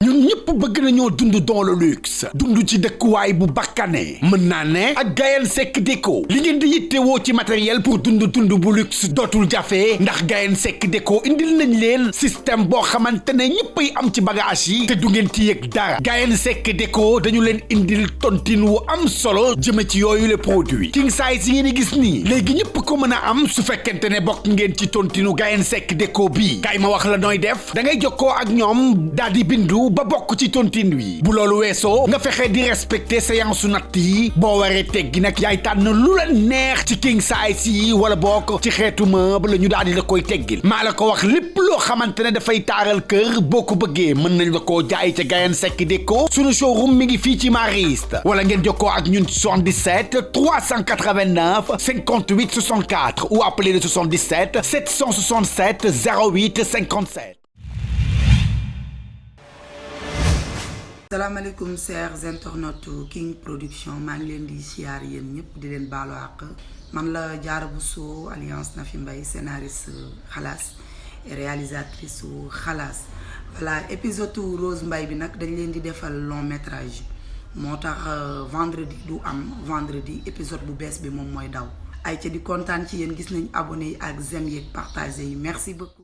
ñun ñëpp bëgg nañoo dund dans le luxe dund ci dëkkuwaay bu bakkane mën naa ne ak Gayen Seck Déco li ngeen di yittewoo ci matériel pour dund bu luxe dootul jafe ndax Gayen Seck Déco indil nañ leen système boo xamante ne ñëppay am ci bagage yi te du ngeen ci yëg dara Gayen Seck Déco dañu leen indil tontine wu am solo jëme ci yooyu le produit king size yi ngeen di gis nii léegi ñëpp ko mën a am su fekkente ne bokk ngeen ci tontinu Gayen Seck Déco bi kay ma wax la nooy def da ngay jokkoo ak ñoom daal di bindu ba bokk ci tontine wi bu loolu weesoo nga fexe di respecter séance su natt yi boo waree teggi nag yaay tànn lu la neex ci king size yi wala bokk ci xeetu meuble la ñu daal di la koy teggil maa la ko wax lépp loo xamante ne dafay taaral kër boo ko bëggee mën nañ la koo jaay ca Gayen Seck Déco sunu showroom mi ngi fii ci Mariste wala ngeen jokkoo ak ñun 77 389 58 64 ou appelez le 77 767 08 57. salaamaaleykum chers internautes King Production maa ngi leen di siyaar yéen ñëpp di leen baalu àq man la Diarra Bousso alliance Nafi Mbaye scénariste Xalaas et réalisatrice su Xalaas voilà épisode Rose Mbaye bi nag dañ leen di defal long métrage moo tax vendredi du am vendredi épisode bu bees bi moom mooy daw ay ca di kontaan ci yéen gis nañ abonné yi ak j'aime yi partagé yi merci beaucoup.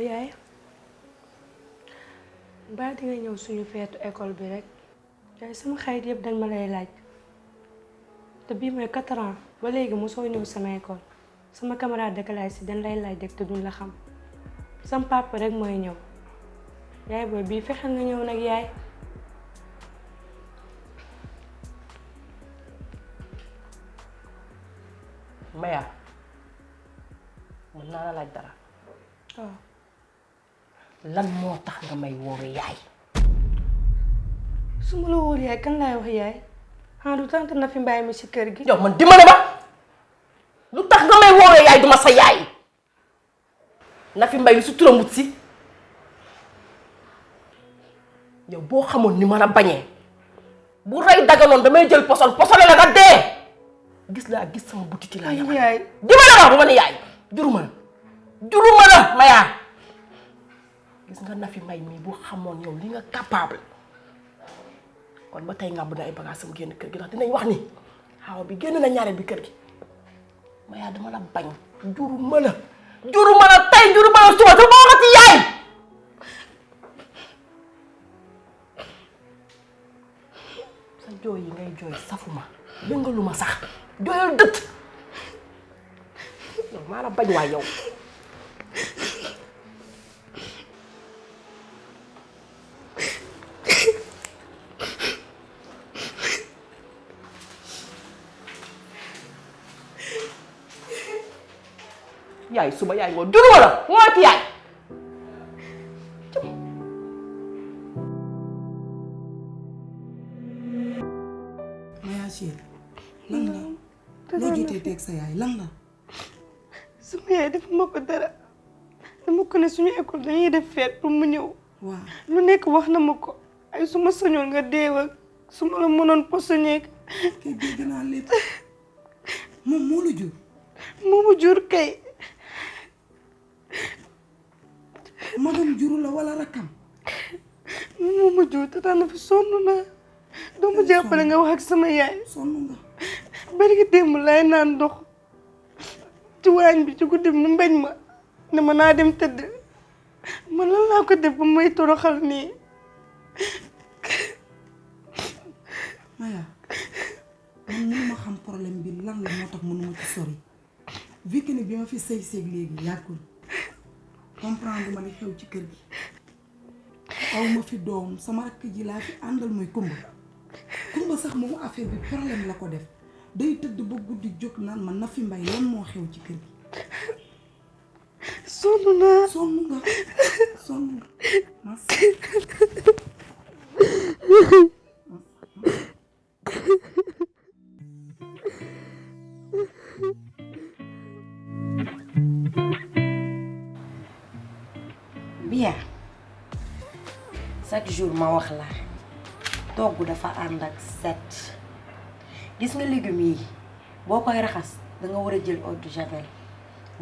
yaay mbaa di nga ñëw suñu feetu école bi rek yaay sama xarit yëpp dañ ma lay laaj te bii mooy 4 ans ba léegi mosoo ñëw sama école sama camarade de classe yi dañ lay laaj rek te duñ la xam sama papa rek mooy ñëw yaay booy bii fexeel nga ñëw nag yaay. Maya mën naa la laaj dara. waaw. lan moo tax nga may woowee yaay. su ma la wóor yaay kan laay wax yaay du tante Nafi Mbaye mi ci kër gi. yow man dimbale ma lu tax nga may woowee yaay duma sa yaay Nafi Mbaye lu si turam wut si yow boo xamoon ni ma la bañee bu rey daganoon damay jël posone la nga dee gis laa gis sama butiti laa yaay. yaay dimbale ma bu ma ni yaay juruma la Maya gis nga Nafi Mbaye mii bu xamoon yow li nga capable kon ba tey ngàbb na ay bagages sam génn kër gi ndax dinañ wax ni xaw bi génn na ñaareel bi kër gi Maya dama la bañ juruma la tey juruma la suba te boo waxati yaay sa jooy yi ngay jooy safuma bëngaluma sax jooyal dëtt yow maa la bañ waay yow yaay suba yaay ngoo juruma la ngoo ci yaay Maya chérie lan la loo jotee teg sa yaay lan la. sama yaay def ma ko dara dama ko ne suñu école dañuy def fête pour mu ñëw. waaw lu nekk wax na ma ko ay su ma sañoon nga deewal su ma la mënoon posoñeek. kay dégg naa lépp moom moo la jur. moomu jur kay. magam juru la wala rakkam. moomu jur te daan na fi sonn naa doo ma jàppale nga wax ak sama yaay. sonn nga. bari nga démb laay naan ndox ci waañ bi ci guddi mu mbañ ma ne ma naa dem tëdd ma lan laa ko def ba may toroxal nii. Maya man mënuma xam problème bi lan la moo tax mënuma ci sori vu que ni bi ma fi sëy seeg léegi yàggul comprendre ma li xew ci kër gi aw ma fi doom sama rakk ji laa fi àndal mooy kumba sax moom affaire bi problème la ko def day tëdd ba guddi jóg naan ma Nafi Mbaye lan moo xew ci kër gi. sonn naa. sonn nga merci. Bia chaque jour ma wax la togg dafa ànd ak set gis nga légumes yi boo koy raxas da nga war a jël eau de javel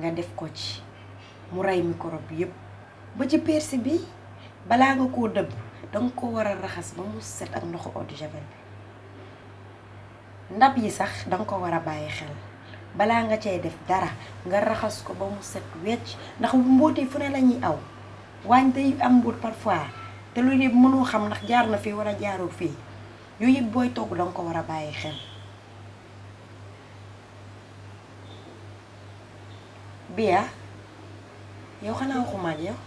nga def ko ci mu rey microbe yépp ba ci persil bi balaa nga koo dëbb danga ko war a raxas ba mu set ak ndoxu eau de javel bi ndab yi sax danga ko war a bàyyi xel balaa nga cay def dara nga raxas ko ba mu set wecc ndax mbóot yi fu ne la ñuy aw waañ day am mbóot parfois te loolu yëpp mënoo xam ndax jaar na fii wala jaarul fii yooyu yëpp booy togg danga ko war a bàyyi xel Bia yow xanaa waxuma ak yow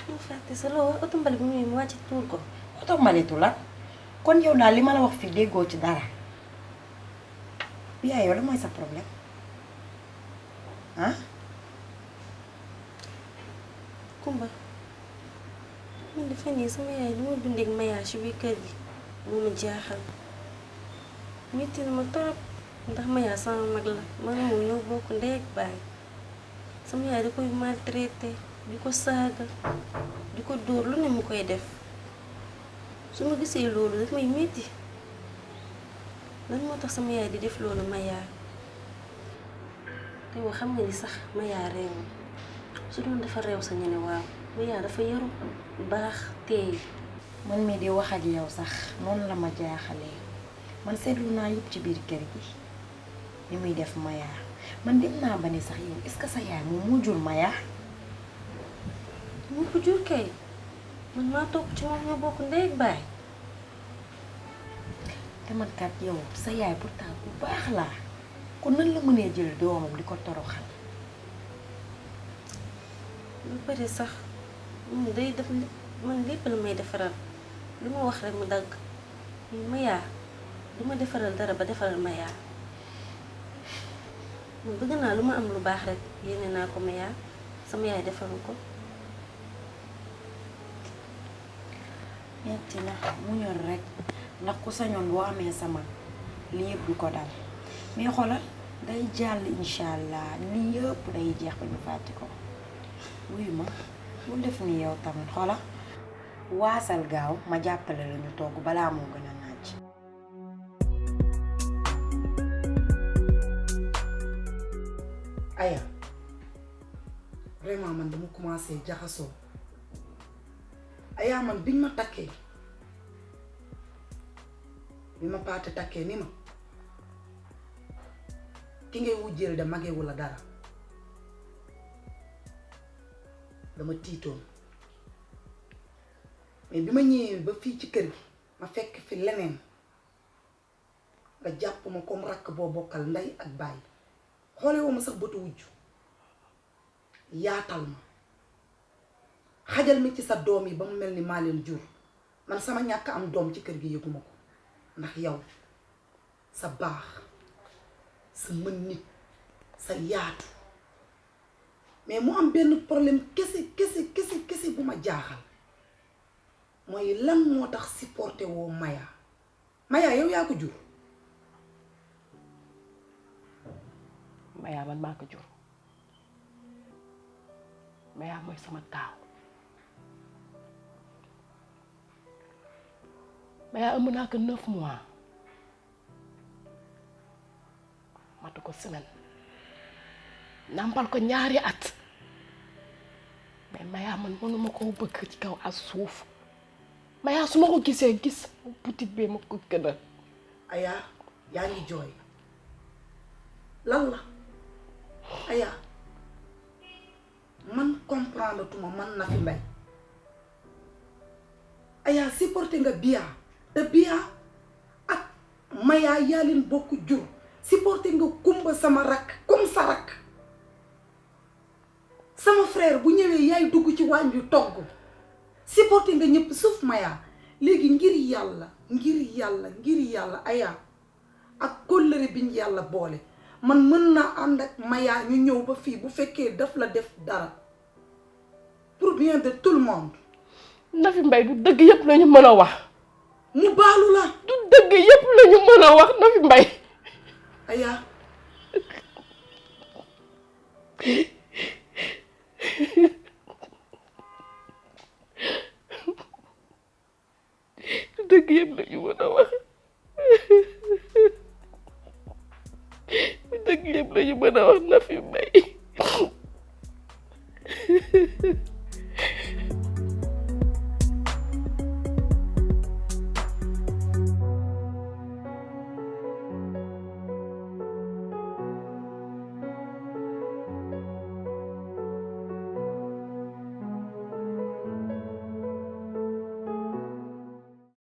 mu fàtte sa loo wax oto mbali bi mu wàcc tuur ko oto malitu la kon yow daal li ma la wax fii déggoo ci dara Bia yow la mooy sa problème ah Kumba man dafa nii sama yaay lu ma dundeek mayaa ci biir kër gi moo ma jaaxal metti na ma torop ndax mayaa sama mag la man moom ñoo bokk ndey ak baay sama yaay da koy maltraité di ko saaga di ko dóor lu ne mu koy def su ma gisee loolu daf may metti lan moo tax sama yaay di def loolu mayaa te xam nga ni sax mayaa réew su doon dafa réew sa ñu ne waaw mayaa dafa yaru baax teey man mii di wax ak yow sax noonu la ma jaaxalee man seetlu naa yëpp ci biir kër gi li muy def mayaa man dem naa ba ni sax yow est-ce que sa yaay moom moo jur mayaa moo ko jur kay man maa topp ci moom ñoo bokk ndey ak baay te man kat yow sa yaay pourtant bu baax laa kon nan la mënee jël doomam di ko toroxal lu bari sax moom day def man lépp la may defaral lu ma wax rek mu dagg mayaa du ma defaral dara ba defaral mayaa man bëgg naa lu ma am lu baax rek yéene naa ko mayaa sama yaay defaru ko metti na mu ñor rek ndax ku sañoon boo amee sama li yëpp du ko dal mais xoolal day jàll incha allah li yëpp day jeex ba ñu fàtte ko wuyu ma mu def ni yow tamit xoolal waasal gaaw ma jàppale la ñu togg balaa moo gën a naaj. Aya vraiment man dama commencé jaxasoo Aya man biñ ma takkee bi ma paate takkee ni ma ki ngay wujjeel de magewu la dara dama tiitoon mais bi ma ñëwee ba fii ci kër gi ma fekk fi leneen nga jàpp ma comme rakk boo bokkal ndey ak baay xoole woo ma sax bëtu wujju yaatal ma xajal mi ci sa doom yi ba mu mel ni maa leen jur man sama ñàkk am doom ci kër gi yëguma ko ndax yow sa baax sa mën nit sa yaatu mais mu am benn problème kese bu ma jaaxal mooy lan moo tax supporté woo Maya yow yaa ko jur Maya man maa ko jur Maya mooy sama taaw Maya ëmb naa ko 9 mois matu ko semaine nampal ko ñaari at mais Maya man mënuma koo bëgg ci kaw ak suuf Maya su ma ko gisee gis boutique bi ma ko gën a Aya yaa ngi jooy lan la Aya man comprendre tuma man Nafi Mbaye Aya supporté nga Bia te Bia ak Maya yaa leen bokk jur supporté nga Kumba sama rakk comme sa rakk sama frère bu ñëwee yaay dugg ci waañ bi togg supporté nga ñëpp sauf Maya léegi ngir yàlla Aya ak kóllëre biñ yàlla boole man mën naa ànd ak Maya ñu ñëw ba fii bu fekkee daf la def dara pour bien de tout le monde. Nafi Mbaye du dëgg yëpp lañu mën a wax. mu baalu la. du dëgg yëpp lañu mën a wax Nafi Mbaye. Aya. dëgg yëpp lañu mën a wax dëgg yëpp lañu mën a wax Nafi Mbaye